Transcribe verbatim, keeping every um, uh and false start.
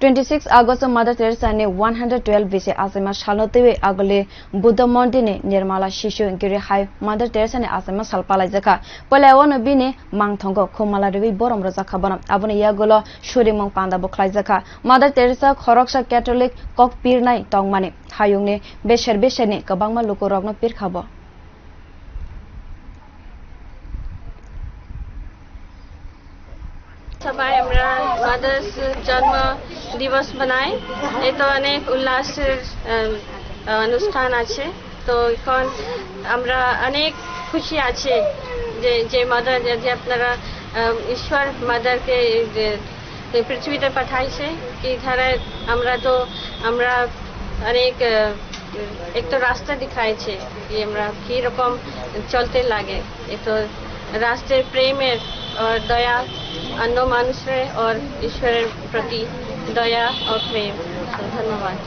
Twenty six August o Mother Teresa ni one hundred twelve bisi achaima salno twiwi aguli Buddha Mondir ni Nirmala Shishu Giri hai Mother Teresa ni achaima sal palaijakha. Poila wano bini mangthongo khumala riwi borom rwjakha bono. Aboni yagulo surimung panda bo khlaijakha. Mother Teresa khoroksa Catholic kok pirnai tongmani hayungni beser beserni kwbangma lukurokno pirkha bo. সবাই আমরা মাদার্স জন্ম দিবস বানাই। এ তো অনেক উল্লাসের আম, অনুষ্ঠান আছে। তো এখন আমরা অনেক খুশি আছে যে যে মাদার যে যে আপনারা আম, ঈশ্বর মাদারকে যে যে পৃথিবীতে পাঠাইছে। এই ধারায় আমরা তো আমরা অনেক আহ, এক তো রাস্তা দেখাইছে যে আমরা কি রকম চলতে লাগে। এ তো রাষ্ট্রের প্রেমের আর দয়া, অন্য মানুষের আর ঈশ্বরের প্রতি দয়া ও প্রেম। তো ধন্যবাদ।